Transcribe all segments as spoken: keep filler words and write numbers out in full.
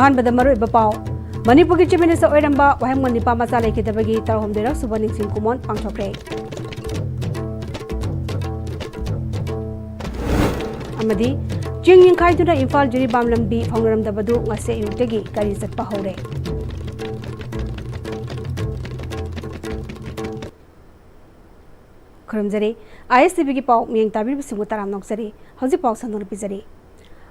ꯑꯍꯥꯟꯕꯗ ꯃꯔꯨꯑꯣꯏꯕ ꯄꯥꯎ꯫ ꯃꯅꯤꯄꯨꯔꯒꯤ Chief Minister ꯑꯣꯏꯔꯝꯕ ꯋꯥꯍꯦꯡꯕꯝ ꯅꯤꯄꯥ ꯃꯆꯥ ꯂꯩꯈꯤꯗꯕꯒꯤ ꯇꯔꯥꯍꯨꯝꯗꯣꯏꯔꯛ ꯁꯨꯕ ꯅꯤꯡꯁꯤꯡ ꯀꯨꯃꯣꯟ ꯄꯥꯡꯊꯣꯛꯈ꯭ꯔꯦ꯫ ꯑꯃꯗꯤ ꯆꯤꯡ ꯅꯤꯡꯈꯥꯏꯗꯨꯅ ꯏꯝꯐꯥꯜ ꯖꯤꯔꯤꯕꯥꯝ ꯂꯝꯕꯤ ꯐꯥꯎꯅꯔꯝꯗꯕꯗꯨ ꯉꯁꯤ ꯑꯌꯨꯛꯇꯒꯤ ꯒꯥꯔꯤ ꯆꯠꯄ ꯍꯧꯔꯦ꯫ ꯈꯨꯔꯨꯝꯖꯔꯤ꯫ ISTVꯒꯤ ꯄꯥꯎ ꯃꯤꯠꯌꯦꯡ ꯇꯥꯕꯤꯔꯤꯕꯁꯤꯡꯕꯨ ꯇꯔꯥꯝꯅ ꯑꯣꯛꯆꯔꯤ꯫ ꯍꯧꯖꯤꯛ ꯄꯥꯎ ꯁꯟꯗꯣꯛꯅ ꯄꯤꯖꯔꯤ꯫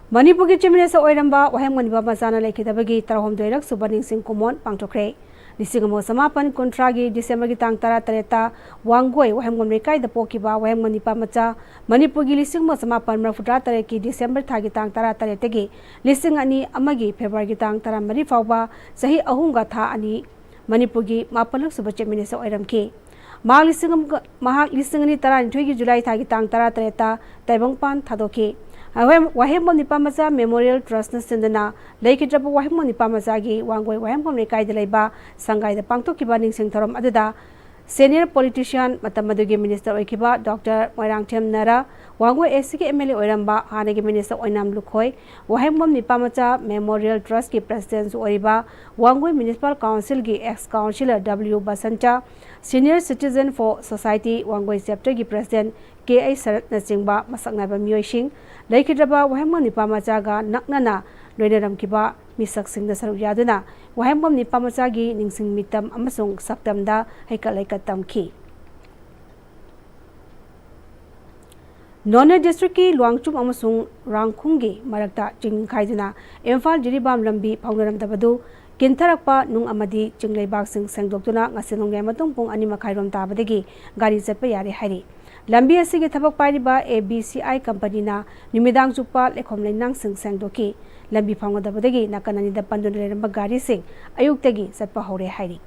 ꯃꯅꯤꯄꯨꯔꯒꯤ Chief Minister ꯑꯣꯏꯔꯝꯕ ꯋꯥꯍꯦꯡꯕꯝ ꯅꯤꯄꯥ ꯃꯆꯥꯅ ꯂꯩꯈꯤꯗꯕꯒꯤ ꯇꯔꯥꯍꯨꯝꯗꯣꯏꯔꯛ ꯁꯨꯕ ꯅꯤꯡꯁꯤꯡ ꯀꯨꯃꯣꯟ ꯄꯥꯡꯊꯣꯛꯈ꯭ꯔꯦ꯫ ꯂꯤꯁꯤꯡ ꯑꯃ ꯆꯃꯥꯄꯟ ꯀꯨꯟꯊ꯭ꯔꯥꯒꯤ ꯗꯤꯁꯦꯝꯕꯔꯒꯤ ꯇꯥꯡ ꯇꯔꯥ ꯇꯔꯦꯠꯇ ꯋꯥꯡꯒꯣꯏ ꯋꯥꯍꯦꯡꯕꯝ ꯂꯩꯀꯥꯏꯗ ꯄꯣꯛꯈꯤꯕ ꯋꯥꯍꯦꯡꯕꯝ ꯅꯤꯄꯥ ꯃꯆꯥ ꯃꯅꯤꯄꯨꯔꯒꯤ ꯂꯤꯁꯤꯡ ꯑꯃ ꯆꯃꯥꯄꯟ ꯃꯔꯤꯐꯨꯇꯔꯥ ꯇꯔꯦꯠꯀꯤ ꯗꯤꯁꯦꯝꯕꯔ ꯊꯥꯒꯤ ꯇꯥꯡ ꯇꯔꯥ ꯇꯔꯦꯠꯇꯒꯤ ꯂꯤꯁꯤꯡ ꯑꯅꯤ ꯑꯃꯒꯤ ꯐꯦꯕ꯭ꯔꯨꯋꯥꯔꯤꯒꯤ ꯇꯥꯡ ꯇꯔꯥ ꯃꯔꯤ ꯐꯥꯎꯕ ꯆꯍꯤ ꯑꯍꯨꯝꯒ ꯊꯥ ꯑꯅꯤ ꯃꯅꯤꯄꯨꯔꯒꯤ ꯃꯥꯄꯜꯂꯛ ꯁꯨꯕ Chief Minister ꯑꯣꯏꯔꯝꯈꯤ꯫ ꯃꯍꯥꯛ ꯂꯤꯁꯤꯡ ꯑꯃꯒ, ꯃꯍꯥꯛ ꯂꯤꯁꯤꯡ ꯑꯅꯤ ꯇꯔꯥꯅꯤꯊꯣꯏꯒꯤ ꯖꯨꯂꯥꯏ ꯊꯥꯒꯤ ꯇꯥꯡ ꯇꯔꯥ ꯇꯔꯦꯠꯇ ꯇꯥꯏꯕꯪꯄꯥꯟ ꯊꯥꯗꯣꯛꯈꯤ꯫ ꯋꯥꯍꯦꯡ-, ꯋꯥꯍꯦꯡꯕꯝ ꯅꯤꯄꯥ ꯃꯆꯥ Memorial Trustꯅ ꯁꯤꯟꯗꯨꯅ ꯂꯩꯈꯤꯗ꯭ꯔꯕ ꯋꯥꯍꯦꯡꯕꯝ ꯅꯤꯄꯥ ꯃꯆꯥꯒꯤ ꯋꯥꯡꯒꯣꯏ ꯋꯥꯍꯦꯡꯕꯝ ꯂꯩꯀꯥꯏꯗ ꯂꯩꯕ ꯁꯪꯒꯥꯏꯗ ꯄꯥꯡꯊꯣꯛꯈꯤꯕ ꯅꯤꯡꯁꯤꯡ ꯊꯧꯔꯝ ꯑꯗꯨꯗ senior politician, ꯃꯇꯝ ꯑꯗꯨꯒꯤ Minister ꯑꯣꯏꯈꯤꯕ Doctor ꯃꯣꯏꯔꯥꯡꯊꯦꯝ ꯅꯔꯥ, ꯋꯥꯡꯒꯣꯏ ACꯒꯤ MLA ꯑꯣꯏꯔꯝꯕ ꯍꯥꯟꯅꯒꯤ Minister ꯑꯣꯏꯅꯥꯝ ꯂꯨꯈꯣꯏ, ꯋꯥꯍꯦꯡꯕꯝ ꯅꯤꯄꯥ ꯃꯆꯥ Memorial Trustꯀꯤ Presidentꯁꯨ ꯑꯣꯏꯔꯤꯕ ꯋꯥꯡꯒꯣꯏ Municipal Councilꯒꯤ ex councillor W Basanta, Senior Citizen for Society Wangoi Chapterꯒꯤ President ꯀꯦ ꯑꯩꯆ ꯁꯔꯠꯅꯆꯤꯡꯕ ꯃꯁꯛ ꯅꯥꯏꯕ ꯃꯤꯑꯣꯏꯁꯤꯡ, ꯂꯩꯈꯤꯗ꯭ꯔꯕ ꯋꯥꯍꯦꯡꯕꯝ ꯅꯤꯄꯥ ꯃꯆꯥꯒ ꯅꯛꯅꯅ ꯂꯣꯏꯅꯔꯝꯈꯤꯕ ꯃꯤꯁꯛꯁꯤꯡꯗ ꯁꯔꯨꯛ ꯌꯥꯗꯨꯅ ꯋꯥꯍꯦꯡꯕꯝ ꯅꯤꯄꯥ ꯃꯆꯥꯒꯤ ꯅꯤꯡꯁꯤꯡ ꯃꯤꯇꯝ ꯑꯃꯁꯨꯡ ꯁꯛꯇꯝꯗ ꯍꯩꯀꯠ ꯂꯩꯀꯠ ꯇꯝꯈꯤ꯫ ꯅꯣꯅꯦ districtꯀꯤ ꯂꯨꯋꯥꯡꯆꯨꯝ ꯑꯃꯁꯨꯡ ꯔꯥꯡꯈꯨꯡꯒꯤ ꯃꯔꯛꯇ ꯆꯤꯡ ꯅꯤꯡꯈꯥꯏꯗꯨꯅ ꯏꯝꯐꯥꯜ ꯖꯤꯔꯤꯕꯥꯝ ꯂꯝꯕꯤ ꯐꯥꯎꯅꯔꯝꯗꯕꯗꯨ ꯀꯤꯟꯊꯔꯛꯄ ꯅꯨꯡ ꯑꯃꯗꯤ ꯆꯤꯡ ꯂꯩꯕꯥꯛꯁꯤꯡ ꯁꯦꯡꯗꯣꯛꯇꯨꯅ ꯉꯁꯤ ꯅꯣꯡꯌꯥꯏ ꯃꯇꯨꯡ ꯄꯨꯡ ꯑꯅꯤ ꯃꯈꯥꯏꯔꯣꯝ ꯇꯥꯕꯗꯒꯤ ꯒꯥꯔꯤ ꯆꯠꯄ ꯌꯥꯔꯦ ꯍꯥꯏꯔꯤ꯫ ꯂꯝꯕꯤ ꯑꯁꯤꯒꯤ ꯊꯕꯛ ꯄꯥꯏꯔꯤꯕ ABCI companyꯅ ꯅꯨꯃꯤꯗꯥꯡ ꯆꯨꯞꯄ ꯂꯩꯈꯣꯝ ꯂꯩꯅꯥꯡꯁꯤꯡ ꯁꯦꯡꯗꯣꯛꯈꯤ꯫ ꯂꯝꯕꯤ ꯐꯥꯎꯅꯗꯕꯗꯒꯤ ꯅꯥꯀꯟ ꯑꯅꯤꯗ ꯄꯟꯗꯨꯅ ꯂꯩꯔꯝꯕ ꯒꯥꯔꯤꯁꯤꯡ ꯑꯌꯨꯛꯇꯒꯤ ꯆꯠꯄ ꯍꯧꯔꯦ ꯍꯥꯏꯔꯤ꯫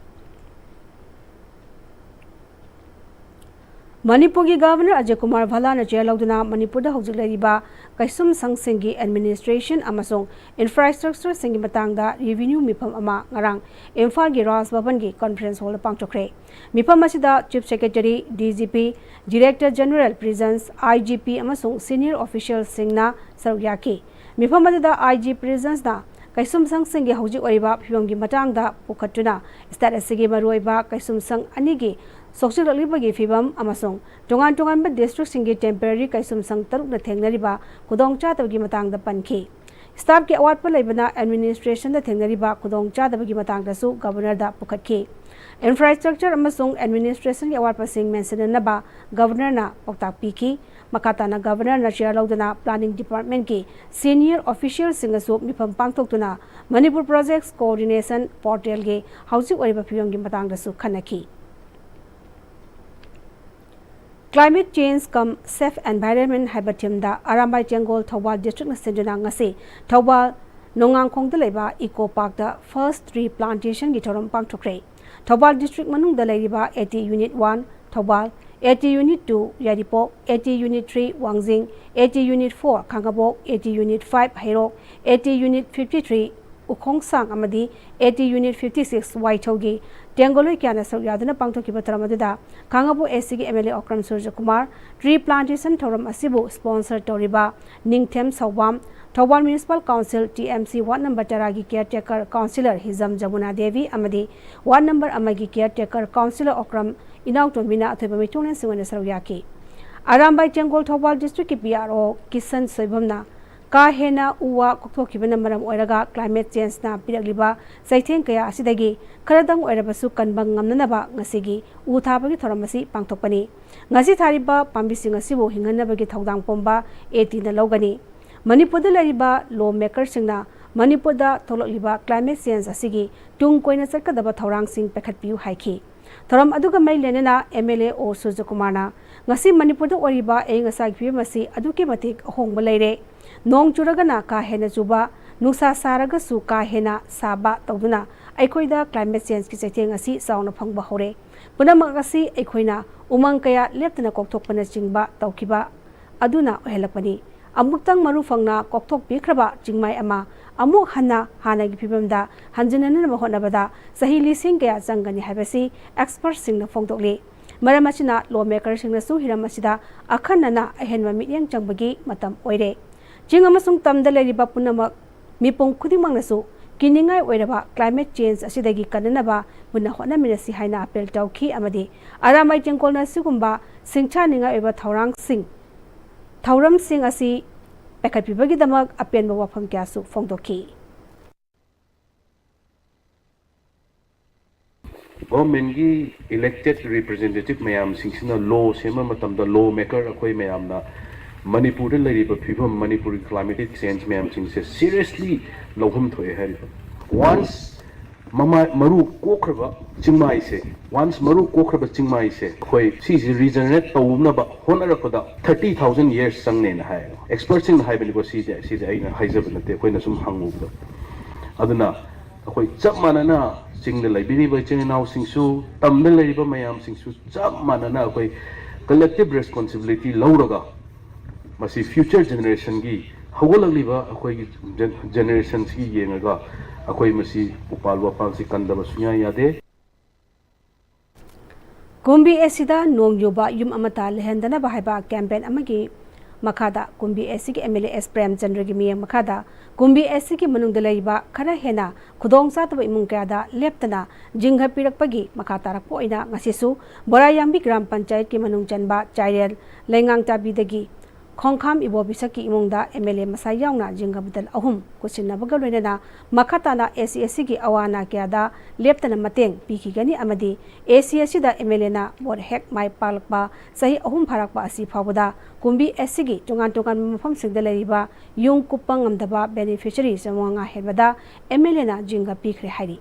ꯃꯅꯤꯄꯨꯔꯒꯤ Governor ꯑꯖꯌ ꯀꯨꯃꯥꯔ ꯚꯜꯂꯥꯅ chair ꯂꯧꯗꯨꯅ ꯃꯅꯤꯄꯨꯔꯗ ꯍꯧꯖꯤꯛ ꯂꯩꯔꯤꯕ ꯀꯩꯁꯨꯝꯁꯪꯁꯤꯡꯒꯤ administration ꯑꯃꯁꯨꯡ infrastructureꯁꯤꯡꯒꯤ ꯃꯇꯥꯡꯗ review ꯃꯤꯐꯝ ꯑꯃ ꯉꯔꯥꯡ ꯏꯝꯐꯥꯜꯒꯤ ꯔꯥꯖ ꯚꯕꯟꯒꯤ conference hallꯗ ꯄꯥꯡꯊꯣꯛꯈ꯭ꯔꯦ꯫ ꯃꯤꯐꯝ ꯑꯁꯤꯗ Chief Secretary, DGP, Director General Prisons, IGP ꯑꯃꯁꯨꯡ senior officialꯁꯤꯡꯅ ꯁꯔꯨꯛ ꯌꯥꯈꯤ꯫ ꯃꯤꯐꯝ ꯑꯗꯨꯗ IG Prisonsꯅ ꯀꯩꯁꯨꯝꯁꯪꯁꯤꯡꯒꯤ ꯍꯧꯖꯤꯛ ꯑꯣꯏꯔꯤꯕ ꯐꯤꯕꯝꯒꯤ ꯃꯇꯥꯡꯗ ꯄꯨꯈꯠꯇꯨꯅ state ꯑꯁꯤꯒꯤ ꯃꯔꯨꯑꯣꯏꯕ ꯀꯩꯁꯨꯝꯁꯪ ꯑꯅꯤꯒꯤ ꯁꯣꯛꯆꯤꯜꯂꯛꯂꯤꯕꯒꯤ ꯐꯤꯕꯝ ꯑꯃꯁꯨꯡ ꯇꯣꯉꯥꯟ ꯇꯣꯉꯥꯟꯕ districtꯁꯤꯡꯒꯤ temporary ꯀꯩꯁꯨꯝꯁꯪ ꯇꯔꯨꯛꯅ ꯊꯦꯡꯅꯔꯤꯕ ꯈꯨꯗꯣꯡꯆꯥꯗꯕꯒꯤ ꯃꯇꯥꯡꯗ ꯄꯟꯈꯤ꯫ Staffꯀꯤ ꯑꯋꯥꯠꯄ ꯂꯩꯕꯅ administrationꯗ ꯊꯦꯡꯅꯔꯤꯕ ꯈꯨꯗꯣꯡꯆꯥꯗꯕꯒꯤ ꯃꯇꯥꯡꯗꯁꯨ Governorꯗ ꯄꯨꯈꯠꯈꯤ꯫ Infrastructure ꯑꯃꯁꯨꯡ administrationꯒꯤ ꯑꯋꯥꯠꯄꯁꯤꯡ ꯃꯦꯟꯁꯤꯟꯅꯅꯕ Governorꯅ ꯄꯥꯎꯇꯥꯛ ꯄꯤꯈꯤ꯫ ꯃꯈꯥ ꯇꯥꯅ Governorꯅ chair ꯂꯧꯗꯨꯅ planning departmentꯀꯤ senior officialꯁꯤꯡꯒꯁꯨ ꯃꯤꯐꯝ ꯄꯥꯡꯊꯣꯛꯇꯨꯅ Manipur Projects Coordination Portalꯒꯤ ꯍꯧꯖꯤꯛ ꯑꯣꯏꯔꯤꯕ ꯐꯤꯕꯝꯒꯤ ꯃꯇꯥꯡꯗꯁꯨ ꯈꯟꯅꯈꯤ꯫ Climate Change cum Safe Environment ꯍꯥꯏꯕ themeꯗ ꯑꯔꯥꯝꯕꯥꯏ ꯇꯦꯡꯒꯣꯜ ꯊꯧꯕꯥꯜ districtꯅ ꯁꯤꯟꯗꯨꯅ ꯉꯁꯤ ꯊꯧꯕꯥꯜ ꯅꯣꯡꯉꯥꯡꯈꯣꯡꯗ ꯂꯩꯕ Eco Parkꯇ first tree plantationꯒꯤ ꯊꯧꯔꯝ ꯄꯥꯡꯊꯣꯛꯈ꯭ꯔꯦ꯫ ꯊꯧꯕꯥꯜ district ꯃꯅꯨꯡꯗ ꯂꯩꯔꯤꯕ AT Unit one Thoubal, AT Unit two Yairipok, AT Unit three ꯋꯥꯡꯖꯤꯡ, AT Unit four Khangabok, AT Unit five Heirok, AT Unit fifty three ꯎꯈꯣꯡꯁꯥꯡ ꯑꯃꯗꯤ AT Unit fifty six ꯋꯥꯏꯊꯧꯒꯤ ꯇꯦꯡꯒꯣꯂꯣꯏ ꯀꯌꯥꯅ ꯁꯔꯨꯛ ꯌꯥꯗꯨꯅ ꯄꯥꯡꯊꯣꯛꯈꯤꯕ ꯊꯧꯔꯝ ꯑꯗꯨꯗ ꯈꯥꯡꯉꯕꯣꯛ ACꯒꯤ MLA ꯑꯣꯀ꯭ꯔꯝ ꯁꯨꯔꯖꯀꯨꯃꯥꯔ tree plantation ꯊꯧꯔꯝ ꯑꯁꯤꯕꯨ sponsor ꯇꯧꯔꯤꯕ ꯅꯤꯡꯊꯦꯝ ꯁꯧꯕꯥꯝ, Thoubal Municipal Council TMC ward number ꯇꯔꯥꯒꯤ caretaker councillor ꯍꯤꯖꯝ ꯖꯃꯨꯅꯥ ꯗꯦꯕꯤ ꯑꯃꯗꯤ ward number ꯑꯃꯒꯤ caretaker councillor ꯑꯣꯀ꯭ꯔꯝ ꯏꯅꯥꯎꯇꯣꯟꯕꯤꯅ ꯑꯊꯣꯏꯕ ꯃꯤꯊꯨꯡꯂꯦꯟꯁꯤꯡ ꯑꯣꯏꯅ ꯁꯔꯨꯛ ꯌꯥꯈꯤ꯫ ꯑꯔꯥꯝꯕꯥꯏ ꯇꯦꯡꯒꯣꯜ ꯊꯧꯕꯥꯜ districtꯀꯤ PRO ꯀꯤꯁꯟ ꯁꯣꯏꯕꯝꯅ ꯀꯥ ꯍꯦꯟꯅ ꯎ ꯋꯥ ꯀꯣꯛꯊꯣꯛꯈꯤꯕꯅ ꯃꯔꯝ ꯑꯣꯏꯔꯒ climate changeꯅ ꯄꯤꯔꯛꯂꯤꯕ ꯆꯩꯊꯦꯡ ꯀꯌꯥ ꯑꯁꯤꯗꯒꯤ ꯈꯔꯗꯪ ꯑꯣꯏꯔꯕꯁꯨ ꯀꯟꯕ ꯉꯝꯅꯅꯕ ꯉꯁꯤꯒꯤ ꯎ ꯊꯥꯕꯒꯤ ꯊꯧꯔꯝ ꯑꯁꯤ ꯄꯥꯡꯊꯣꯛꯄꯅꯤ꯫ ꯉꯁꯤ ꯊꯥꯔꯤꯕ ꯄꯥꯝꯕꯤꯁꯤꯡ ꯑꯁꯤꯕꯨ ꯍꯤꯡꯍꯟꯅꯕꯒꯤ ꯊꯧꯗꯥꯡ ꯄꯨꯝꯕ ATꯅ ꯂꯧꯒꯅꯤ꯫ ꯃꯅꯤꯄꯨꯔꯗ ꯂꯩꯔꯤꯕ law makerꯁꯤꯡꯅ ꯃꯅꯤꯄꯨꯔꯗ ꯊꯣꯛꯂꯛꯂꯤꯕ climate change ꯑꯁꯤꯒꯤ ꯇꯨꯡ ꯀꯣꯏꯅ ꯆꯠꯀꯗꯕ ꯊꯧꯔꯥꯡꯁꯤꯡ ꯄꯥꯏꯈꯠꯄꯤꯌꯨ ꯍꯥꯏꯈꯤ꯫ ꯊꯧꯔꯝ ꯑꯗꯨꯒ ꯃꯔꯤ ꯂꯩꯅꯅ MLA ꯑꯣ ꯁꯨꯔꯖꯀꯨꯃꯥꯔꯅ ꯉꯁꯤ ꯃꯅꯤꯄꯨꯔꯗ ꯑꯣꯏꯔꯤꯕ ꯑꯏꯪ ꯑꯁꯥꯒꯤ ꯐꯤꯕꯝ ꯑꯁꯤ ꯑꯗꯨꯛꯀꯤ ꯃꯇꯤꯛ ꯑꯍꯣꯡꯕ ꯂꯩꯔꯦ꯫ ꯅꯣꯡ ꯆꯨꯔꯒꯅ ꯀꯥ ꯍꯦꯟꯅ ꯆꯨꯕ, ꯅꯨꯡꯁꯥ ꯁꯥꯔꯒꯁꯨ ꯀꯥ ꯍꯦꯟꯅ ꯁꯥꯕ ꯇꯧꯗꯨꯅ ꯑꯩꯈꯣꯏꯗ climate changeꯀꯤ ꯆꯩꯊꯦꯡ ꯑꯁꯤ ꯆꯥꯎꯅ ꯐꯪꯕ ꯍꯧꯔꯦ꯫ ꯄꯨꯝꯅꯃꯛ ꯑꯁꯤ ꯑꯩꯈꯣꯏꯅ ꯎꯃꯪ ꯀꯌꯥ ꯂꯦꯞꯇꯅ ꯀꯣꯛꯊꯣꯛꯄꯅꯆꯤꯡꯕ ꯇꯧꯈꯤꯕ ꯑꯗꯨꯅ ꯑꯣꯏꯍꯜꯂꯛꯄꯅꯤ꯫ ꯑꯃꯨꯛꯇꯪ ꯃꯔꯨ ꯐꯪꯅ ꯀꯣꯛꯊꯣꯛꯄꯤꯈ꯭ꯔꯕ ꯆꯤꯡꯃꯥꯏ ꯑꯃ ꯑꯃꯨꯛ ꯍꯟꯅ ꯍꯥꯟꯅꯒꯤ ꯐꯤꯕꯝꯗ ꯍꯟꯖꯤꯟꯅꯅꯕ ꯍꯣꯠꯅꯕꯗ ꯆꯍꯤ ꯂꯤꯁꯤꯡ ꯀꯌꯥ ꯆꯪꯒꯅꯤ ꯍꯥꯏꯕꯁꯤ expertꯁꯤꯡꯅ ꯐꯣꯡꯗꯣꯛꯂꯤ꯫ ꯃꯔꯝ ꯑꯁꯤꯅ law makerꯁꯤꯡꯅꯁꯨ ꯍꯤꯔꯝ ꯑꯁꯤꯗ ꯑꯈꯟꯅꯅ ꯑꯍꯦꯟꯕ ꯃꯤꯠꯌꯦꯡ ꯆꯪꯕꯒꯤ ꯃꯇꯝ ꯑꯣꯏꯔꯦ꯫ ꯆꯤꯡ ꯑꯃꯁꯨꯡ ꯇꯝꯗ ꯂꯩꯔꯤꯕ ꯄꯨꯝꯅꯃꯛ ꯃꯤꯄꯨꯝ ꯈꯨꯗꯤꯡꯃꯛꯅꯁꯨ ꯀꯤꯅꯤꯡꯉꯥꯏ ꯑꯣꯏꯔꯕ climate change ꯑꯁꯤꯗꯒꯤ ꯀꯟꯅꯅꯕ ꯃꯨꯟꯅ ꯍꯣꯠꯅꯃꯤꯟꯅꯁꯤ ꯍꯥꯏꯅ appeal ꯇꯧꯈꯤ ꯑꯃꯗꯤ ꯑꯔꯥꯃꯥꯏ ꯇꯦꯡꯀꯣꯜꯅ ꯑꯁꯤꯒꯨꯝꯕ ꯁꯤꯡꯁꯥꯅꯤꯡꯉꯥꯏ ꯑꯣꯏꯕ ꯊꯧꯔꯥꯡꯁꯤꯡ, ꯊꯧꯔꯝꯁꯤꯡ ꯑꯁꯤ ꯄꯥꯏꯈꯠꯄꯤꯕꯒꯤꯗꯃꯛ ꯑꯄꯦꯟꯕ ꯋꯥꯐꯝ ꯀꯌꯥꯁꯨ ꯐꯣꯡꯗꯣꯛꯈꯤ꯫ ꯒꯣꯔꯃꯦꯟꯒꯤ ꯏꯂꯦꯛꯇꯦꯠ ꯔꯤꯄ꯭ꯔꯖꯦꯟꯇꯦꯇꯤꯚ ꯃꯌꯥꯝꯁꯤꯡꯁꯤꯅ ꯂꯣ ꯁꯦꯝꯕ ꯃꯇꯝꯗ, ꯂꯣ ꯃꯦꯀꯔ ꯑꯩꯈꯣꯏ ꯃꯌꯥꯝꯅ ꯃꯅꯤꯄꯨꯔꯗ ꯂꯩꯔꯤꯕ ꯐꯤꯕꯝ, ꯃꯅꯤꯄꯨꯔꯒꯤ ꯀ꯭ꯂꯥꯏꯃꯦꯇꯤꯛ ꯆꯦꯟꯖ ꯃꯌꯥꯝꯁꯤꯡꯁꯦ ꯁꯤꯔꯤꯌꯁꯂꯤ ꯂꯧꯐꯝ ꯊꯣꯛꯑꯦ ꯍꯥꯏꯔꯤꯕ꯫ ꯋꯥꯟꯁ ꯃꯃꯥ ꯃꯔꯨ ꯀꯣꯛꯈ꯭ꯔꯕ ꯆꯤꯡꯃꯥꯏꯁꯦ, ꯋꯥꯟꯁ ꯃꯔꯨ ꯀꯣꯛꯈ꯭ꯔꯕ ꯆꯤꯡꯃꯥꯏꯁꯦ ꯑꯩꯈꯣꯏ ꯁꯤꯁꯦ ꯔꯤꯖꯅꯔꯦꯠ ꯇꯧꯅꯕ ꯍꯣꯠꯅꯔꯛꯄꯗ ꯊꯥꯔꯇꯤ ꯊꯥꯎꯖꯟ ꯌꯔꯁ ꯆꯪꯅꯦꯅ ꯍꯥꯏꯌꯦꯕ꯫ ꯑꯦꯛꯁꯄꯔꯠꯁꯤꯡꯅ ꯍꯥꯏꯕꯅꯤꯀꯣ, ꯁꯤꯁꯦ ꯁꯤꯁꯦ ꯑꯩꯅ ꯍꯥꯏꯖꯕ ꯅꯠꯇꯦ, ꯑꯩꯈꯣꯏꯅ ꯁꯨꯝ ꯍꯪꯉꯨꯕꯗ꯫ ꯑꯗꯨꯅ ꯑꯩꯈꯣꯏ ꯆꯞ ꯃꯥꯟꯅꯅ ꯆꯤꯡꯗ ꯂꯩꯕꯤꯔꯤꯕ ꯏꯆꯤꯟ ꯏꯅꯥꯎꯁꯤꯡꯁꯨ, ꯇꯝꯗ ꯂꯩꯔꯤꯕ ꯃꯌꯥꯝꯁꯤꯡꯁꯨ ꯆꯞ ꯃꯥꯟꯅꯅ ꯑꯩꯈꯣꯏ ꯀꯂꯦꯛꯇꯤꯚ ꯔꯦꯁꯄꯣꯟꯁꯤꯕꯤꯂꯤꯇꯤ ꯂꯧꯔꯒ ꯃꯁꯤ ꯐ꯭ꯌꯨꯆꯔ ꯖꯦꯅꯦꯔꯦꯁꯟꯒꯤ, ꯍꯧꯒꯠꯂꯛꯂꯤꯕ ꯑꯩꯈꯣꯏꯒꯤ ꯖꯦꯅꯦꯔꯦꯁꯟꯁꯤꯒꯤ ꯌꯦꯡꯉꯒ ꯑꯩꯈꯣꯏ ꯃꯁꯤ ꯎꯄꯥꯜ ꯋꯥꯄꯥꯜꯁꯤ ꯀꯟꯗꯕ ꯁꯨꯡꯌꯥ ꯌꯥꯗꯦ꯫ ꯀꯨꯝꯕꯤ ꯑꯦꯁꯤꯗ ꯅꯣꯡ ꯌꯨꯕ ꯌꯨꯝ ꯑꯃꯠꯇ ꯂꯩꯍꯟꯗꯅꯕ ꯍꯥꯏꯕ ꯀꯦꯝꯄꯦꯟ ꯑꯃꯒꯤ ꯃꯈꯥꯗ ꯀꯨꯝꯕꯤ ꯑꯦꯁꯤꯒꯤ ꯑꯦꯝ ꯑꯦꯜ ꯑꯦ ꯑꯦꯁ ꯄ꯭ꯔꯦꯝꯆꯟꯗ꯭ꯔꯒꯤ ꯃꯤꯠꯌꯦꯡ ꯃꯈꯥꯗ ꯀꯨꯝꯕꯤ ꯑꯦꯁꯤꯒꯤ ꯃꯅꯨꯡꯗ ꯂꯩꯔꯤꯕ ꯈꯔ ꯍꯦꯟꯅ ꯈꯨꯗꯣꯡ ꯆꯥꯗꯕ ꯏꯃꯨꯡ ꯀꯌꯥꯗ ꯂꯦꯞꯇꯅ ꯖꯤꯡꯒ ꯄꯤꯔꯛꯄꯒꯤ ꯃꯈꯥ ꯇꯥꯔꯛꯄ ꯑꯣꯏꯅ ꯉꯁꯤꯁꯨ ꯕꯣꯔꯥꯌꯥꯝꯕꯤ ꯒ꯭ꯔꯥꯝ ꯄꯟꯆꯥꯌꯠꯀꯤ ꯃꯅꯨꯡ ꯆꯟꯕ ꯆꯥꯏꯔꯦꯜ ꯂꯩꯉꯥꯡꯆꯥꯕꯤꯗꯒꯤ ꯈꯣꯡꯈꯥꯝ ꯏꯕꯣꯕꯤꯁꯛꯀꯤ ꯏꯃꯨꯡꯗ ꯑꯦꯝ ꯑꯦꯜ ꯑꯦ ꯃꯁꯥ ꯌꯥꯎꯅ ꯖꯤꯡꯒ ꯕꯟꯗꯜ ꯑꯍꯨꯝ ꯈꯨꯠꯁꯤꯟꯅꯕꯒ ꯂꯣꯏꯅꯅ ꯃꯈꯥ ꯇꯥꯅ ꯑꯦꯁꯤ ꯑꯦꯁꯤꯒꯤ ꯑꯋꯥ ꯑꯅꯥ ꯀꯌꯥꯗ ꯂꯦꯞꯇꯅ ꯃꯇꯦꯡ ꯄꯤꯈꯤꯒꯅꯤ ꯑꯃꯗꯤ ꯑꯦꯁꯤ ꯑꯦꯁꯤꯗ ꯑꯦꯝ ꯑꯦꯜ ꯑꯦꯅ ꯚꯣꯠ ꯍꯦꯛ ꯃꯥꯏ ꯄꯥꯛꯂꯛꯄ ꯆꯍꯤ ꯑꯍꯨꯝ ꯐꯥꯔꯛꯄ ꯑꯁꯤ ꯐꯥꯎꯕꯗ ꯀꯨꯝꯕꯤ ꯑꯦꯁꯤꯒꯤ ꯇꯣꯉꯥꯟ ꯇꯣꯉꯥꯟꯕ ꯃꯐꯝꯁꯤꯡꯗ ꯂꯩꯔꯤꯕ ꯌꯨꯝ ꯀꯨꯞꯄ ꯉꯝꯗꯕ ꯕꯦꯅꯤꯐꯤꯁꯔꯤ ꯆꯥꯃꯉꯥ ꯍꯦꯟꯕꯗ ꯑꯦꯝ ꯑꯦꯜ ꯑꯦꯅ ꯖꯤꯡꯒ ꯄꯤꯈ꯭ꯔꯦ ꯍꯥꯏꯔꯤ꯫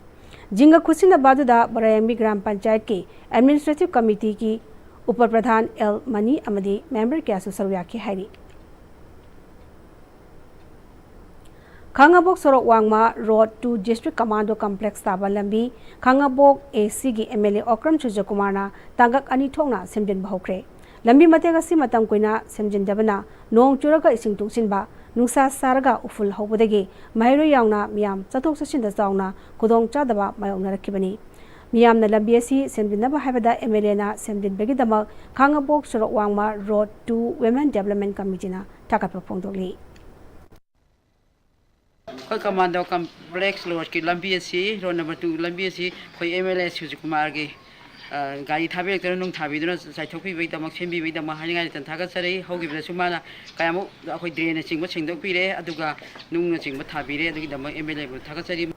ꯖꯤꯡꯒ ꯈꯨꯠꯁꯤꯟꯅꯕ ꯑꯗꯨꯗ ꯕꯣꯔꯥꯌꯥꯝꯕꯤ ꯒ꯭ꯔꯥꯝ ꯄꯟꯆꯥꯌꯠꯀꯤ ꯑꯦꯗꯃꯤꯅꯤꯁꯇ꯭ꯔꯦꯇꯤꯚ ꯀꯃꯤꯇꯤꯒꯤ ꯎꯄ ꯄ꯭ꯔꯙꯥꯟ ꯑꯦꯜ ꯃꯅꯤ ꯑꯃꯗꯤ ꯃꯦꯝꯕꯔ ꯀꯌꯥꯁꯨ ꯁꯔꯨꯛ ꯌꯥꯈꯤ ꯍꯥꯏꯔꯤ꯫ ꯈꯥꯉꯕꯣꯛ ꯁꯣꯔꯣꯛ ꯋꯥꯡꯃ road to district commando complex ꯇꯥꯕ ꯂꯝꯕꯤ ꯈꯥꯉꯕꯣꯛ ꯑꯦꯁꯤꯒꯤ ꯑꯦꯝ ꯑꯦꯜ ꯑꯦ ꯑꯣꯀ꯭ꯔꯝ ꯁꯨꯔꯖꯀꯨꯃꯥꯔꯅ ꯇꯥꯡꯀꯛ ꯑꯅꯤ ꯊꯣꯛꯅ ꯁꯦꯝꯖꯤꯟꯕ ꯍꯧꯈ꯭ꯔꯦ꯫ ꯂꯝꯕꯤ ꯃꯇꯦꯛ ꯑꯁꯤ ꯃꯇꯝ ꯀꯨꯏꯅ ꯁꯦꯝꯖꯤꯟꯗꯕꯅ ꯅꯣꯡ ꯆꯨꯔꯒ ꯏꯁꯤꯡ ꯇꯨꯡꯁꯤꯟꯕ, ꯅꯨꯡꯁꯥ ꯁꯥꯔꯒ ꯎꯐꯨꯜ ꯍꯧꯕꯗꯒꯤ ꯃꯍꯩꯔꯣꯏ ꯌꯥꯎꯅ ꯃꯤꯌꯥꯝ ꯆꯠꯊꯣꯛ ꯆꯠꯁꯤꯟꯗ ꯆꯥꯎꯅ ꯈꯨꯗꯣꯡꯆꯥꯗꯕ ꯃꯥꯌꯣꯛꯅꯔꯛꯈꯤꯕꯅꯤ꯫ ꯃꯤꯌꯥꯝꯅ ꯂꯝꯕꯤ ꯑꯁꯤ ꯁꯦꯝꯖꯤꯟꯅꯕ ꯍꯥꯏꯕꯗ ꯑꯦꯝ ꯑꯦꯜ ꯑꯦꯅ ꯁꯦꯝꯖꯤꯟꯕꯒꯤꯗꯃꯛ ꯈꯥꯉꯕꯣꯛ ꯁꯣꯔꯣꯛ ꯋꯥꯡꯃ ꯔꯣꯗ ꯇꯨ ꯋꯨꯃꯦꯟ ꯗꯦꯕꯂꯞꯃꯦꯟ ꯀꯃꯤꯇꯤꯅ ꯊꯥꯒꯠꯄ ꯐꯣꯡꯗꯣꯛꯂꯤ꯫ ꯑꯩꯈꯣꯏ ꯀꯃꯥꯟꯗꯣ ꯀꯝꯄ꯭ꯂꯦꯛꯁ ꯔꯣꯗꯀꯤ ꯂꯝꯕꯤ ꯑꯁꯤ, ꯔꯣꯗ ꯅꯝꯕꯔ ꯇꯨ ꯂꯝꯕꯤ ꯑꯁꯤ ꯑꯩꯈꯣꯏ ꯑꯦꯝ ꯑꯦꯜ ꯑꯦ ꯁꯨꯖꯤꯠ ꯀꯨꯃꯥꯔꯒꯤ, ꯑ, ꯒꯥꯔꯤ ꯊꯥꯕꯤꯔꯛꯇꯨꯅ, ꯅꯨꯡ ꯊꯥꯕꯤꯗꯨꯅ, ꯆꯥꯏꯊꯣꯛꯄꯤꯕꯒꯤꯗꯃꯛ, ꯁꯦꯝꯕꯤꯕꯒꯤꯗꯃꯛ ꯍꯥꯏꯅꯤꯡꯉꯥꯏ ꯂꯩꯇꯅ ꯊꯥꯒꯠꯆꯔꯤ꯫ ꯍꯧꯈꯤꯕꯗꯁꯨ ꯃꯥꯅ ꯀꯌꯥꯃꯨꯛ ꯑꯩꯈꯣꯏ ꯗ꯭ꯔꯦꯟꯅꯆꯤꯡꯕ ꯁꯦꯡꯗꯣꯛꯄꯤꯔꯦ, ꯑꯗꯨꯒ ꯅꯨꯡꯅꯆꯤꯡꯕ ꯊꯥꯕꯤꯔꯦ꯫ ꯑꯗꯨꯒꯤꯗꯃꯛ ꯑꯦꯝ ꯑꯦꯜ ꯑꯦꯕꯨ ꯊꯥꯒꯠꯆꯔꯤ꯫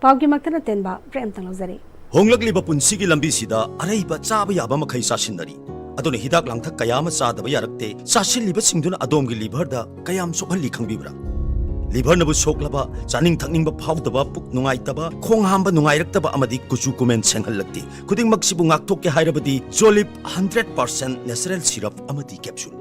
ꯄꯥꯎꯒꯤ ꯃꯛꯇꯅ ꯇꯦꯟꯕ ꯕ꯭ꯔꯦꯛ ꯑꯃꯇꯪ ꯂꯧꯖꯔꯤ꯫ ꯍꯣꯡꯂꯛꯂꯤꯕ ꯄꯨꯟꯁꯤꯒꯤ ꯂꯝꯕꯤꯁꯤꯗ ꯑꯔꯩꯕ ꯆꯥꯕ ꯌꯥꯕ ꯃꯈꯩ ꯆꯥꯁꯤꯟꯅꯔꯤ꯫ ꯑꯗꯨꯅ ꯍꯤꯗꯥꯛ ꯂꯥꯡꯊꯛ ꯀꯌꯥ ꯑꯃ ꯆꯥꯗꯕ ꯌꯥꯔꯛꯇꯦ꯫ ꯆꯥꯁꯤꯜꯂꯤꯕꯁꯤꯡꯗꯨꯅ ꯑꯗꯣꯝꯒꯤ ꯂꯤꯚꯔꯗ ꯀꯌꯥꯝ ꯁꯣꯛꯍꯜꯂꯤ ꯈꯪꯕꯤꯕ꯭ꯔꯥ? ꯂꯤꯚꯔꯅꯕꯨ ꯁꯣꯛꯂꯕ, ꯆꯥꯅꯤꯡ ꯊꯛꯅꯤꯡꯕ ꯐꯥꯎꯗꯕ, ꯄꯨꯛ ꯅꯨꯡꯉꯥꯏꯇꯕ, ꯈꯣꯡ ꯍꯥꯝꯕ ꯅꯨꯡꯉꯥꯏꯔꯛꯇꯕ ꯑꯃꯗꯤ ꯀꯨꯆꯨ ꯀꯨꯃꯦꯟ ꯁꯦꯡꯍꯜꯂꯛꯇꯦ꯫ ꯈꯨꯗꯤꯡꯃꯛꯁꯤꯕꯨ ꯉꯥꯛꯊꯣꯛꯀꯦ ꯍꯥꯏꯔꯕꯗꯤ ꯖꯣꯂꯤꯞ ꯍꯟꯗ꯭ꯔꯦꯠ ꯄꯥꯔꯁꯦꯟ ꯅꯦꯆꯔꯦꯜ ꯁꯤꯔꯞ ꯑꯃꯗꯤ capsule.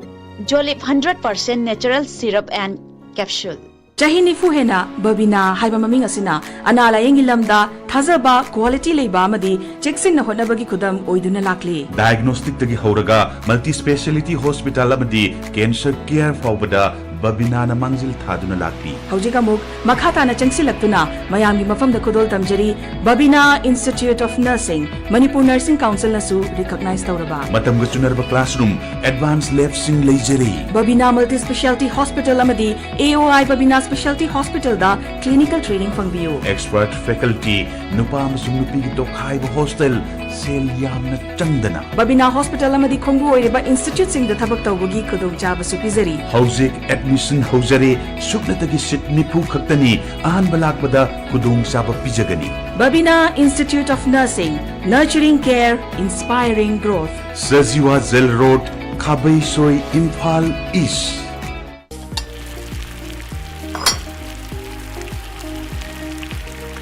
Jolip hundred percent natural syrup and capsule. ꯆꯍꯤ ꯅꯤꯐꯨ ꯍꯦꯟꯅ ꯕꯕꯤꯅꯥ ꯍꯥꯏꯕ ꯃꯃꯤꯡ ꯑꯁꯤꯅ ꯑꯅꯥ ꯂꯥꯌꯦꯡꯒꯤ ꯂꯝꯗ ꯊꯥꯖꯕ, ꯀ꯭ꯋꯥꯂꯤꯇꯤ ꯂꯩꯕ ꯑꯃꯗꯤ ꯆꯦꯛꯁꯤꯟꯅ ꯍꯣꯠꯅꯕꯒꯤ ꯈꯨꯗꯝ ꯑꯣꯏꯗꯨꯅ ꯂꯥꯛꯂꯤ꯫ ꯗꯥꯏꯒꯅꯣꯁꯇꯤꯛꯇꯒꯤ ꯍꯧꯔꯒ ꯃꯜꯇꯤ ꯁ꯭ꯄꯦꯁꯤꯌꯦꯂꯤꯇꯤ ꯍꯣꯁꯄꯤꯇꯥꯜ ꯑꯃꯗꯤ ꯀꯦꯟꯁꯔ ꯀꯦꯌꯔ ꯐꯥꯎꯕꯗ ꯕꯕꯤꯅꯥꯅ ꯃꯥꯡꯖꯤꯜ ꯊꯥꯗꯨꯅ ꯂꯥꯛꯂꯤ꯫ ꯍꯧꯖꯤꯛ ꯑꯃꯨꯛ ꯃꯈꯥ ꯇꯥꯅ ꯆꯪꯁꯤꯜꯂꯛꯇꯨꯅ ꯃꯌꯥꯝꯒꯤ ꯃꯐꯝꯗ ꯈꯨꯗꯣꯜ ꯇꯝꯖꯔꯤ꯫ ꯕꯕꯤꯅꯥ ꯏꯟꯁꯇꯤꯇ꯭ꯌꯨꯠ ꯑꯣꯐ ꯅꯔꯁꯤꯡ, ꯃꯅꯤꯄꯨꯔ ꯅꯔꯁꯤꯡ ꯀꯥꯎꯟꯁꯤꯜꯅꯁꯨ ꯔꯤꯀꯣꯒꯅꯥꯏꯖ ꯇꯧꯔꯕ꯫ ꯃꯇꯝꯒ ꯆꯨꯅꯔꯕ ꯀ꯭ꯂꯥꯁꯔꯨꯝ, ꯑꯦꯗꯚꯥꯟꯁ ꯂꯦꯕꯁꯤꯡ ꯂꯩꯖꯔꯤ꯫ ꯕꯕꯤꯅꯥ ꯃꯜꯇꯤ ꯁ꯭ꯄꯦꯁꯤꯌꯦꯂꯤꯇꯤ ꯍꯣꯁꯄꯤꯇꯥꯜ ꯑꯃꯗꯤ ꯑꯦ ꯑꯣ ꯑꯥꯏ ꯕꯕꯤꯅꯥ ꯁ꯭ꯄꯦꯁꯤꯌꯦꯂꯤꯇꯤ ꯍꯣꯁꯄꯤꯇꯥꯜꯗ ꯀ꯭ꯂꯤꯅꯤꯀꯦꯜ ꯇ꯭ꯔꯦꯅꯤꯡ ꯐꯪꯕꯤꯌꯨ꯫ ꯑꯦꯛꯁꯄꯔꯠ ꯐꯦꯀꯜꯇꯤ, ꯅꯨꯄꯥ ꯑꯃꯁꯨꯡ ꯅꯨꯄꯤꯒꯤ ꯇꯣꯈꯥꯏꯕ ꯍꯣꯁꯇꯦꯜ, ꯁꯦꯜ ꯌꯥꯝꯅ ꯆꯪꯗꯅ꯫ ꯕꯕꯤꯅꯥ ꯍꯣꯁꯄꯤꯇꯥꯜ ꯑꯃꯗꯤ ꯈꯣꯡꯕꯨ ꯑꯣꯏꯔꯤꯕ ꯏꯟꯁꯇꯤꯇ꯭ꯌꯨꯠꯁꯤꯡꯗ ꯊꯕꯛ ꯇꯧꯕꯒꯤ ꯈꯨꯗꯣꯡꯆꯥꯕꯁꯨ ꯄꯤꯖꯔꯤ꯫ ꯍꯧꯖꯤꯛ ꯑꯦꯗꯃꯤꯁꯟ ꯍꯧꯖꯔꯦ꯫ ꯁꯨꯞꯅꯇꯒꯤ ꯁꯤꯠ ꯅꯤꯐꯨ ꯈꯛꯇꯅꯤ꯫ ꯑꯍꯥꯟꯕ ꯂꯥꯛꯄꯗ ꯈꯨꯗꯣꯡꯆꯥꯕ ꯄꯤꯖꯒꯅꯤ꯫ Babina Institute of Nursing, nurturing care, inspiring growth. Sajiwa jail road, Khabeisoi, Imphal east.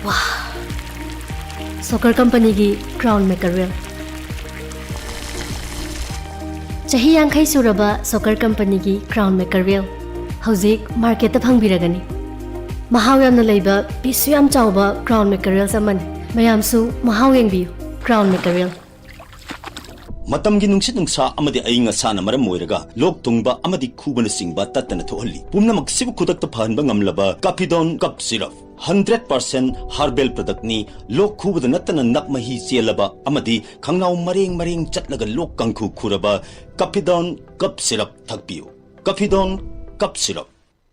ꯋꯥ! ꯁꯣꯀꯔ ꯀꯝꯄꯅꯤꯒꯤ ꯀ꯭ꯔꯥꯎꯟ ꯃꯦꯀꯔꯦꯜ꯫ ꯆꯍꯤ ꯌꯥꯡꯈꯩ ꯁꯨꯔꯕ ꯁꯣꯀꯔ ꯀꯝꯄꯅꯤꯒꯤ ꯀ꯭ꯔꯥꯎꯟ ꯃꯦꯀꯔꯦꯜ ꯍꯧꯖꯤꯛ ꯃꯥꯔꯀꯦꯠꯇ ꯐꯪꯕꯤꯔꯒꯅꯤ꯫ ꯃꯍꯥꯎ ꯌꯥꯝꯅ ꯂꯩꯕ, ꯄꯤꯁꯁꯨ ꯌꯥꯝ ꯆꯥꯎꯕ ꯀ꯭ꯔꯥꯎꯟ ꯃꯦꯀꯔꯦꯜꯁ ꯑꯃꯅꯤ꯫ ꯃꯌꯥꯝꯁꯨ ꯃꯍꯥꯎ ꯌꯦꯡꯕꯤꯌꯨ꯫ ꯀ꯭ꯔꯥꯎꯟ ꯃꯦꯀꯔꯦꯜ꯫ ꯃꯇꯝꯒꯤ ꯅꯨꯡꯁꯤꯠ ꯅꯨꯡꯁꯥ ꯑꯃꯗꯤ ꯑꯏꯪ ꯑꯁꯥꯅ ꯃꯔꯝ ꯑꯣꯏꯔꯒ ꯂꯣꯛ ꯊꯨꯡꯕ ꯑꯃꯗꯤ ꯈꯨꯕꯅꯆꯤꯡꯕ ꯇꯠꯇꯅ ꯊꯣꯛꯍꯜꯂꯤ꯫ ꯄꯨꯝꯅꯃꯛꯁꯤꯕꯨ ꯈꯨꯗꯛꯇ ꯐꯍꯟꯕ ꯉꯝꯂꯕ ꯀꯥꯐꯤꯗꯣꯟ cough syrup. Hundred percent herbal ꯄ꯭ꯔꯗꯛꯅꯤ꯫ ꯂꯣꯛ ꯈꯨꯕꯗ ꯅꯠꯇꯅ ꯅꯞ ꯃꯍꯤ ꯆꯦꯜꯂꯕ ꯑꯃꯗꯤ ꯈꯪꯅꯥꯎ ꯃꯔꯦꯡ ꯃꯔꯦꯡ ꯆꯠꯂꯒ ꯂꯣꯛ ꯀꯥꯡꯈꯨ ꯈꯨꯔꯕ ꯀꯥꯐꯤꯗꯣꯟ ꯀꯞ ꯁꯤꯔꯞ ꯊꯛꯄꯤꯌꯨ꯫ ꯀꯥꯐꯤꯗꯣꯟ cough syrup.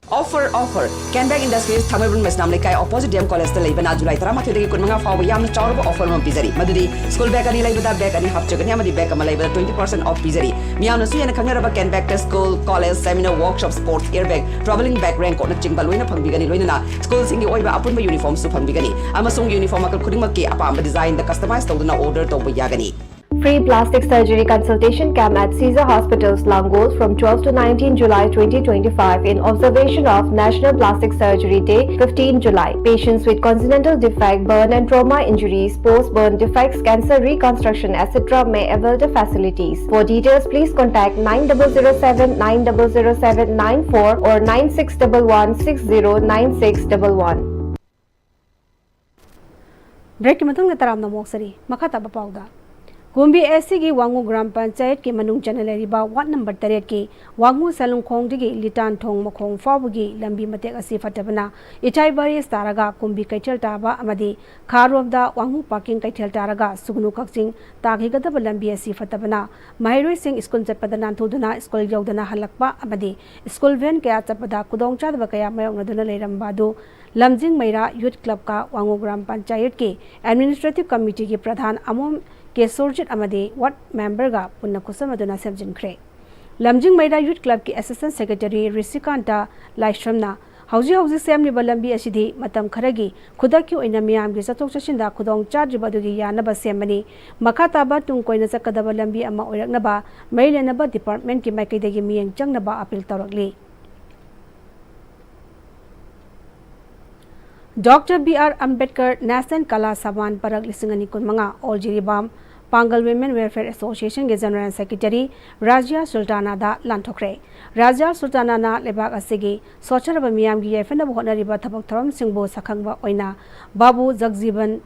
Offer, offer! Canback Industries, Thangmeiband Meisnam Leikai, opposite D M College ꯇ ꯂꯩꯕꯅ July ꯇꯔꯥꯃꯥꯊꯣꯏꯗꯒꯤ ꯀꯨꯟꯃꯉꯥ ꯐꯥꯎꯕ ꯌꯥꯝꯅ ꯆꯥꯎꯔꯕ offer ꯑꯃ ꯄꯤꯖꯔꯤ꯫ ꯃꯗꯨꯗꯤ school bag ꯑꯅꯤ ꯂꯩꯕꯗ bag ꯑꯅꯤ ꯍꯥꯞꯆꯒꯅꯤ ꯑꯃꯗꯤ bag ꯑꯃ ꯂꯩꯕꯗ twenty percent off ꯄꯤꯖꯔꯤ꯫ ꯃꯤꯌꯥꯝꯅꯁꯨ ꯍꯦꯟꯅ ꯈꯪꯅꯔꯕ Canback ꯇ school, college, seminar, workshop, sports, air bag, travelling bag, raincoat ꯅꯆꯤꯡꯕ ꯂꯣꯏꯅ ꯐꯪꯕꯤꯒꯅꯤ꯫ ꯂꯣꯏꯅꯅ school ꯁꯤꯡꯒꯤ ꯑꯣꯏꯕ ꯑꯄꯨꯟꯕ uniform ꯁꯨ ꯐꯪꯕꯤꯒꯅꯤ꯫ ꯑꯃꯁꯨꯡ uniform ꯃꯈꯜ ꯈꯨꯗꯤꯡꯃꯛꯀꯤ ꯑꯄꯥꯝꯕ design ꯗ customize ꯇꯧꯗꯨꯅ order ꯇꯧꯕ ꯌꯥꯒꯅꯤ꯫ Free plastic surgery consultation camp at Caesar Hospitals, Langol, from twelve to nineteen July twenty twenty-five, in observation of National Plastic Surgery Day, fifteen July. Patients with congenital defect, burn and trauma injuries, post-burn defects, cancer reconstruction, et cetera may avail the facilities. For details, please contact nine double zero seven nine double zero seven nine four or nine six double one six zero nine six double one. Break ꯀꯤ ꯃꯇꯨꯡꯗ ꯇꯔꯥꯝꯅ ꯑꯃꯨꯛ ꯁꯔꯤ꯫ ꯃꯈꯥ ꯇꯥꯕ ꯄꯥꯎꯗ, ꯀꯨꯝꯕꯤ S C ꯒꯤ ꯋꯥꯉꯨ gram ꯄꯟꯆꯥꯌꯠꯀꯤ ꯃꯅꯨꯡ ꯆꯟꯅ ꯂꯩꯔꯤꯕ ward number ꯇꯔꯦꯠꯀꯤ ꯋꯥꯉꯨ ꯁꯂꯨꯡꯈꯣꯡꯗꯒꯤ ꯂꯤꯇꯥꯟ ꯊꯣꯡ ꯃꯈꯣꯡ ꯐꯥꯎꯕꯒꯤ ꯂꯝꯕꯤ ꯃꯇꯦꯛ ꯑꯁꯤ ꯐꯠꯇꯕꯅ ꯏꯊꯥꯏ ꯕꯥꯔꯤꯁ ꯇꯥꯔꯒ ꯀꯨꯝꯕꯤ ꯀꯩꯊꯦꯜ ꯇꯥꯕ ꯑꯃꯗꯤ ꯈꯥꯔꯣꯝꯗ ꯋꯥꯉꯨ parking ꯀꯩꯊꯦꯜ ꯇꯥꯔꯒ ꯁꯨꯒꯅꯨ ꯀꯛꯆꯤꯡ ꯇꯥꯈꯤꯒꯗꯕ ꯂꯝꯕꯤ ꯑꯁꯤ ꯐꯠꯇꯕꯅ ꯃꯍꯩꯔꯣꯏꯁꯤꯡ ꯁ꯭ꯀꯨꯜ ꯆꯠꯄꯗ ꯅꯥꯟꯊꯨꯗꯨꯅ ꯁ꯭ꯀꯨꯜ ꯌꯧꯗꯅ ꯍꯜꯂꯛꯄ ꯑꯃꯗꯤ ꯁ꯭ꯀꯨꯜ ꯚꯦꯟ ꯀꯌꯥ ꯆꯠꯄꯗ ꯈꯨꯗꯣꯡꯆꯥꯗꯕ ꯀꯌꯥ ꯃꯥꯌꯣꯛꯅꯗꯨꯅ ꯂꯩꯔꯝꯕ ꯑꯗꯨ ꯂꯝꯖꯤꯡ ꯃꯩꯔꯥ ꯌꯨꯊ ꯀ꯭ꯂꯕꯀ ꯋꯥꯉꯨ ꯒ꯭ꯔꯥꯝ ꯄꯟꯆꯥꯌꯠꯀꯤ ꯑꯦꯗꯃꯤꯅꯤꯁꯇ꯭ꯔꯦꯇꯤꯚ ꯀꯃꯤꯇꯤꯒꯤ ꯄ꯭ꯔꯙꯥꯟ ꯑꯃꯣꯝ ꯀꯦꯁꯣꯔꯖꯤꯠ ꯑꯃꯗꯤ ꯋꯥꯔꯗ ꯃꯦꯝꯕꯔꯒ ꯄꯨꯟꯅ ꯈꯨꯠꯁꯝꯅꯗꯨꯅ ꯁꯦꯝꯖꯤꯟꯈ꯭ꯔꯦ꯫ ꯂꯝꯖꯤꯡ ꯃꯩꯔꯥ ꯌꯨꯊ ꯀ꯭ꯂꯕꯀꯤ ꯑꯦꯁꯤꯁꯇꯦꯟꯠ ꯁꯦꯀ꯭ꯔꯦꯇꯔꯤ ꯔꯤꯁꯤꯀꯥꯟꯇ ꯂꯥꯏꯁ꯭ꯔꯝꯅ ꯍꯧꯖꯤꯛ ꯍꯧꯖꯤꯛ ꯁꯦꯝꯂꯤꯕ ꯂꯝꯕꯤ ꯑꯁꯤꯗꯤ ꯃꯇꯝ ꯈꯔꯒꯤ ꯈꯨꯗꯛꯀꯤ ꯑꯣꯏꯅ ꯃꯤꯌꯥꯝꯒꯤ ꯆꯠꯊꯣꯛ ꯆꯠꯁꯤꯟꯗ ꯈꯨꯗꯣꯡ ꯆꯥꯗ꯭ꯔꯤꯕ ꯑꯗꯨꯒꯤ ꯌꯥꯅꯕ ꯁꯦꯝꯕꯅꯤ꯫ ꯃꯈꯥ ꯇꯥꯕ ꯇꯨꯡ ꯀꯣꯏꯅ ꯆꯠꯀꯗꯕ ꯂꯝꯕꯤ ꯑꯃ ꯑꯣꯏꯔꯛꯅꯕ ꯃꯔꯤ ꯂꯩꯅꯕ ꯗꯤꯄꯥꯔꯠꯃꯦꯟꯠꯀꯤ ꯃꯥꯏꯀꯩꯗꯒꯤ ꯃꯤꯠꯌꯦꯡ ꯆꯪꯅꯕ ꯑꯥꯄꯤꯜ ꯇꯧꯔꯛꯂꯤ꯫ Doctor B R Ambedkar national Kala Samman ꯄꯔꯈ ꯂꯤꯁꯤꯡ ꯑꯅꯤ ꯀꯨꯟꯃꯉꯥ, all Jiribam Pangal women welfare ꯑꯦꯁꯣꯁꯤꯌꯦꯁꯟꯒꯤ ꯖꯦꯅꯔꯦꯜ ꯁꯦꯀ꯭ꯔꯦꯇꯔꯤ ꯔꯥꯖꯤꯌꯥ ꯁꯨꯜꯇꯥꯅꯥꯗ ꯂꯥꯟꯊꯣꯛꯈ꯭ꯔꯦ꯫ ꯔꯥꯖꯤꯌꯥ ꯁꯨꯜꯇꯥꯅꯥꯅ ꯂꯩꯕꯥꯛ ꯑꯁꯤꯒꯤ ꯁꯣꯠꯊꯔꯕ ꯃꯤꯌꯥꯝꯒꯤ ꯌꯥꯏꯐꯅꯕ ꯍꯣꯠꯅꯔꯤꯕ ꯊꯕꯛ ꯊꯧꯔꯝꯁꯤꯡꯕꯨ ꯁꯛꯈꯪꯕ ꯑꯣꯏꯅ ꯕꯥꯕꯨ ꯖꯒꯖꯤꯕꯟ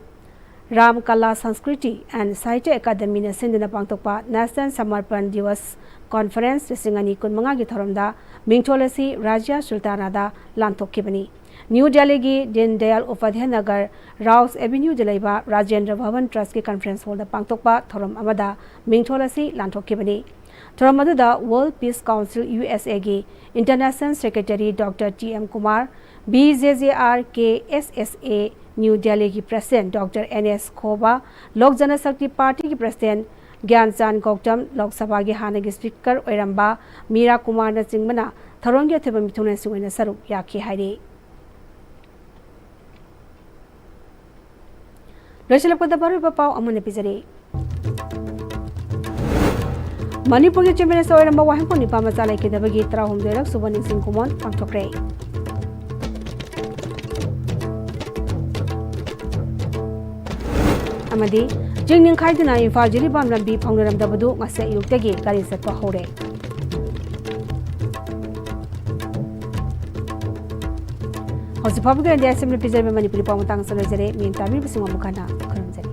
ꯔꯥꯝ ꯀꯂꯥ ꯁꯪꯁꯀ꯭ꯔꯤꯇꯤ ꯑꯦꯟ ꯁꯥꯍꯤꯇ꯭ꯌ ꯑꯦꯀꯥꯗꯃꯤꯅ ꯁꯤꯟꯗꯨꯅ ꯄꯥꯡꯊꯣꯛꯄ ꯅꯦꯁꯅꯦꯜ ꯁꯃꯔꯄꯟ ꯗꯤꯋꯁ ꯀꯣꯟꯐꯔꯦꯟꯁ ꯂꯤꯁꯤꯡ ꯑꯅꯤ ꯀꯨꯟꯃꯉꯥꯒꯤ ꯊꯧꯔꯝꯗ ꯃꯤꯡꯊꯣꯜ ꯑꯁꯤ ꯔꯥꯖ꯭ꯌ ꯁꯨꯜꯇꯥꯅꯥꯗ ꯂꯥꯟꯊꯣꯛꯈꯤꯕꯅꯤ꯫ ꯅ꯭ꯌꯨ ꯗꯦꯜꯂꯤꯒꯤ ꯗꯤꯟ ꯗꯌꯥꯜ ꯎꯄꯥꯙ꯭ꯌꯥꯌ ꯅꯒꯔ, ꯔꯥꯎꯁ ꯑꯦꯚꯦꯅ꯭ꯌꯨꯗ ꯂꯩꯕ ꯔꯥꯖꯦꯟꯗ꯭ꯔ ꯚꯕꯟ ꯇ꯭ꯔꯁꯀꯤ ꯀꯟꯐꯔꯦꯟꯁ ꯍꯣꯜꯗ ꯄꯥꯡꯊꯣꯛꯄ ꯊꯧꯔꯝ ꯑꯃꯗ ꯃꯤꯡꯊꯣꯜ ꯑꯁꯤ ꯂꯥꯟꯊꯣꯛꯈꯤꯕꯅꯤ꯫ ꯊꯧꯔꯝ ꯑꯗꯨꯗ World Peace Council, U S A, ꯒꯤ International Secretary Doctor T M Kumar, B J J R K S S A New Delhi ꯒꯤ President Doctor N S Khoba, Lok Janashakti Party ꯒꯤ President ꯒ꯭ꯌꯥꯟꯆꯥꯟ ꯒꯧꯇꯝ, ꯂꯣꯛ ꯁꯚꯥꯒꯤ ꯍꯥꯟꯅꯒꯤ Speaker ꯑꯣꯏꯔꯝꯕ ꯃꯤꯔꯥ ꯀꯨꯃꯥꯔꯅꯆꯤꯡꯕꯅ ꯊꯧꯔꯝꯒꯤ ꯑꯊꯣꯏꯕ ꯃꯤꯊꯨꯡꯂꯦꯟꯁꯤꯡ ꯑꯣꯏꯅ ꯁꯔꯨꯛ ꯌꯥꯈꯤ ꯍꯥꯏꯔꯤ꯫ ꯂꯣꯏꯁꯤꯜꯂꯛꯄꯗ ꯃꯔꯨꯑꯣꯏꯕ ꯄꯥꯎ ꯑꯃꯨꯛ ꯍꯟꯅ ꯄꯤꯖꯔꯤ꯫ ꯃꯅꯤꯄꯨꯔꯒꯤ Chief Minister ꯑꯣꯏꯔꯝꯕ ꯋꯥꯍꯦꯡꯕꯝ ꯅꯤꯄꯥ ꯃꯆꯥ ꯂꯩꯈꯤꯗꯕꯒꯤ ꯇꯔꯥꯍꯨꯝꯗꯣꯏꯔꯛ ꯁꯨꯕ ꯅꯤꯡꯁꯤꯡ ꯀꯨꯝꯑꯣꯟ ꯄꯥꯡꯊꯣꯛꯈ꯭ꯔꯦ꯫ ꯑꯃꯗꯤ ꯆꯤꯡ ꯅꯤꯡꯈꯥꯏꯗꯨꯅ ꯏꯝꯐꯥꯜ ꯖꯤꯔꯤꯕꯥꯝ ꯂꯝꯕꯤ ꯐꯥꯎꯅꯔꯝꯗꯕꯗꯨ ꯉꯁꯤ ꯑꯌꯨꯛꯇꯒꯤ ꯒꯥꯔꯤ ꯆꯠꯄ ꯍꯧꯔꯦ꯫ ꯍꯧꯖꯤꯛ ꯐꯥꯎꯕꯒꯤ ꯑꯣꯏꯅꯗꯤ ꯑꯁꯤꯃꯅ ꯄꯤꯖꯔꯤꯕ ꯃꯅꯤꯄꯨꯔꯤ ꯄꯥꯎ ꯃꯇꯥꯡ ꯑꯁꯤꯗ ꯂꯣꯏꯖꯔꯦ꯫ ꯃꯤꯠꯌꯦꯡ ꯇꯥꯕꯤꯔꯤꯕꯁꯤꯡ ꯑꯃꯨꯛ ꯍꯟꯅ ꯈꯨꯔꯨꯝꯖꯔꯤ꯫